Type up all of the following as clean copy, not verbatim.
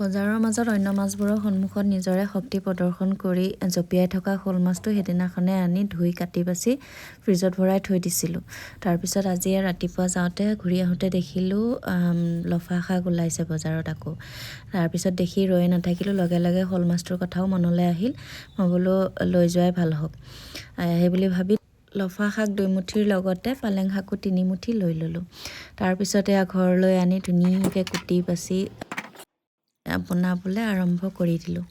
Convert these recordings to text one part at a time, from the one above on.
বজাৰৰ মাজত অন্য মাছবোৰৰ সন্মুখত নিজৰে শক্তি প্ৰদৰ্শন কৰি জঁপিয়াই থকা শ'ল মাছটো সেইদিনাখনে আনি ধুই কাটি বাচি ফ্ৰিজত ভৰাই থৈ দিছিলোঁ। তাৰপিছত আজি ৰাতিপুৱা যাওঁতে ঘূৰি আহোঁতে দেখিলোঁ লফা শাক ওলাইছে বজাৰত আকৌ। তাৰপিছত দেখি ৰৈয়ে নাথাকিলোঁ, লগে লগে শ'ল মাছটোৰ কথাও মনলৈ আহিল। মই বোলো লৈ যোৱাই ভাল হওক সেইবুলি ভাবি লফা শাক 2 মুঠিৰ লগতে পালেং শাকো 3 মুঠি লৈ ল'লোঁ। তাৰপিছতে ঘৰলৈ আনি ধুনীয়াকৈ কুটি বাচি বনাবলৈ আৰম্ভ কৰি দিলোঁ।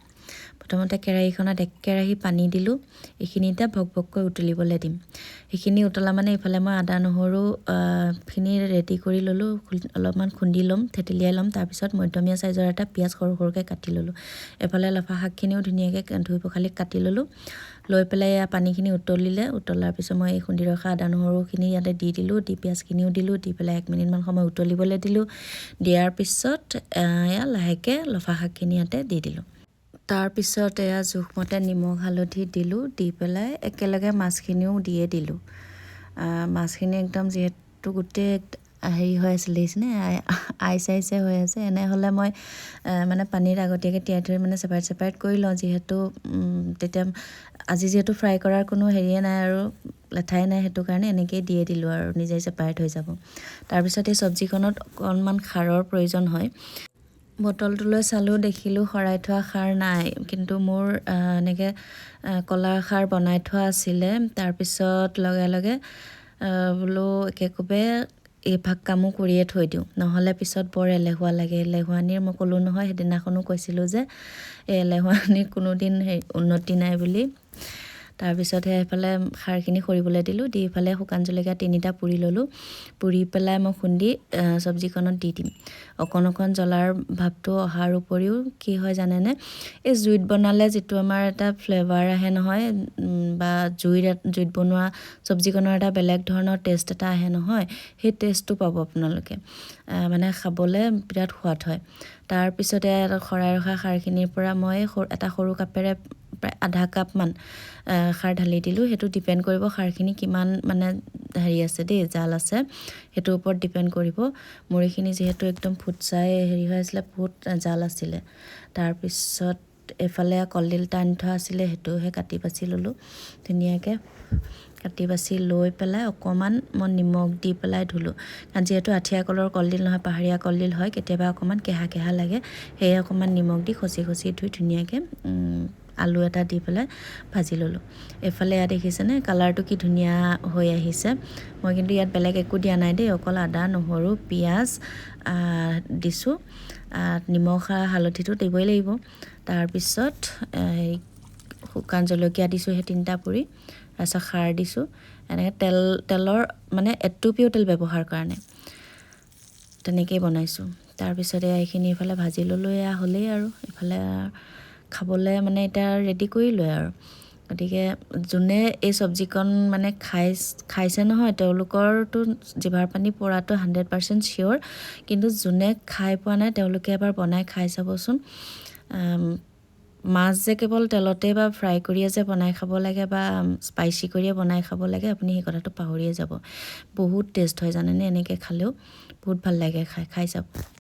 প্ৰথমতে কেৰাহীখনত এক কেৰাহী পানী দিলোঁ। এইখিনি এতিয়া ভক ভককৈ উতলিবলৈ দিম। সেইখিনি উতলা মানে ইফালে মই আদা নহৰুখিনি ৰেডি কৰি ল'লোঁ। অলপমান খুন্দি ল'ম, থেতেলিয়াই ল'ম। তাৰপিছত মধ্যমীয়া চাইজৰ এটা পিঁয়াজ সৰু সৰুকৈ কাটি ল'লোঁ। এফালে লফা শাকখিনিও ধুনীয়াকৈ ধুই পখালি কাটি ল'লোঁ। লৈ পেলাই এয়া পানীখিনি উতলিলে। উতলাৰ পিছত মই এই খুন্দি ৰখা আদা নহৰুখিনি ইয়াতে দি দিলোঁ, দি পিঁয়াজখিনিও দিলোঁ। দি পেলাই 1 মিনিটমান সময় উতলিবলৈ দিলোঁ। দিয়াৰ পিছত এয়া লাহেকৈ লফা শাকখিনি ইয়াতে দি দিলোঁ। তাৰপিছত এয়া জোখমতে নিমখ হালধি দিলোঁ। দি পেলাই একেলগে মাছখিনিও দিয়ে দিলোঁ। মাছখিনি একদম যিহেতু গোটেই হেৰি হৈ আছিলে, দেখিছেনে, আইচ আইচে হৈ আছে। এনে হ'লে মই মানে পানীত আগতীয়াকৈ তিয়াই থৈ মানে ছেপাৰেট ছেপাৰেট কৰি লওঁ যিহেতু তেতিয়া আজি যিহেতু ফ্ৰাই কৰাৰ কোনো হেৰিয়ে নাই আৰু লেঠাই নাই, সেইটো কাৰণে এনেকৈয়ে দিয়ে দিলোঁ আৰু নিজেই ছেপাৰেট হৈ যাব। তাৰপিছত এই চব্জিখনত অকণমান খাৰৰ প্ৰয়োজন হয়। বটলটোলৈ চালোঁ, দেখিলোঁ সৰাই থোৱা খাৰ নাই। কিন্তু মোৰ এনেকৈ কলা খাৰ বনাই থোৱা আছিলে। তাৰপিছত লগে লগে বোলো একেকোবে এইভাগ কামো কৰিয়ে থৈ দিওঁ, নহ'লে পিছত বৰ এলেহুৱা লাগে। এলেহুৱানীৰ মই ক'লোঁ নহয়, সেইদিনাখনো কৈছিলোঁ যে এই এলেহুৱানীৰ কোনোদিন হেৰি উন্নতি নাই বুলি। তাৰপিছত সেইফালে খাৰখিনি সৰিবলৈ দিলোঁ। দি ইফালে শুকান জলকীয়া তিনিটা পুৰি ল'লোঁ। পুৰি পেলাই মই খুন্দি চব্জিখনত দি দিম। অকণ অকণ জ্বলাৰ ভাৱটো অহাৰ উপৰিও কি হয় জানেনে? এই জুইত বনালে যিটো আমাৰ এটা ফ্লেভাৰ আহে নহয়, বা জুইত বনোৱা চব্জিকণৰ এটা বেলেগ ধৰণৰ টেষ্ট এটা আহে নহয়, সেই টেষ্টটো পাব আপোনালোকে। মানে খাবলৈ বিৰাট সোৱাদ হয়। তাৰপিছতে সৰাই ৰখা খাৰখিনিৰ পৰা মই এটা সৰু কাপেৰে প্ৰায় আধা কাপমান খাৰ ঢালি দিলোঁ। সেইটো ডিপেণ্ড কৰিব খাৰখিনি কিমান মানে হেৰি আছে দেই, জাল আছে, সেইটোৰ ওপৰত ডিপেণ্ড কৰিব। মোৰ এইখিনি যিহেতু একদম ফুটছাই হেৰি হৈ আছিলে, বহুত জাল আছিলে। তাৰপিছত এইফালে কলডিল এটা আনি থোৱা আছিলে, সেইটোহে কাটি বাছি ল'লোঁ। ধুনীয়াকৈ কাটি বাছি লৈ পেলাই অকণমান মই নিমখ দি পেলাই ধুলোঁ, কাৰণ যিহেতু আঠিয়া কলৰ কলডিল নহয়, পাহাৰীয়া কলডিল হয়, কেতিয়াবা অকণমান কেঁহা কেঁহা লাগে। সেয়ে অকণমান নিমখ দি খচি খচি ধুই ধুনীয়াকৈ আলু এটা দি পেলাই ভাজি ল'লোঁ। এইফালে ইয়াত দেখিছেনে কালাৰটো কি ধুনীয়া হৈ আহিছে? মই কিন্তু ইয়াত বেলেগ একো দিয়া নাই দেই, অকল আদা নহৰু পিঁয়াজ দিছোঁ। নিমখ হালধিটো দিবই লাগিব। তাৰপিছত হেৰি শুকান জলকীয়া দিছোঁ সেই তিনিটা পুৰি, তাৰপিছত খাৰ দিছোঁ। এনেকৈ তেলৰ মানে এটুপিও তেল ব্যৱহাৰ কৰা নাই, তেনেকেই বনাইছোঁ। তাৰপিছতে এইখিনি এইফালে ভাজি ল'লোঁ। এয়া হ'লেই আৰু এইফালে খাবলৈ মানে এতিয়া ৰেডি কৰিলোৱে আৰু। গতিকে যোনে এই চব্জিকণ মানে খাইছে নহয়, তেওঁলোকৰতো জিভাৰ পানী পৰাটো 100% চিয়'ৰ। কিন্তু যোনে খাই পোৱা নাই, তেওঁলোকে এবাৰ বনাই খাই চাবচোন। মাছ যে কেৱল তেলতে বা ফ্ৰাই কৰিয়ে যে বনাই খাব লাগে বা স্পাইচি কৰিয়ে বনাই খাব লাগে, আপুনি সেই কথাটো পাহৰিয়ে যাব। বহুত টেষ্ট হয় জানেনে? এনেকৈ খালেও বহুত ভাল লাগে খাই। খাই চাব।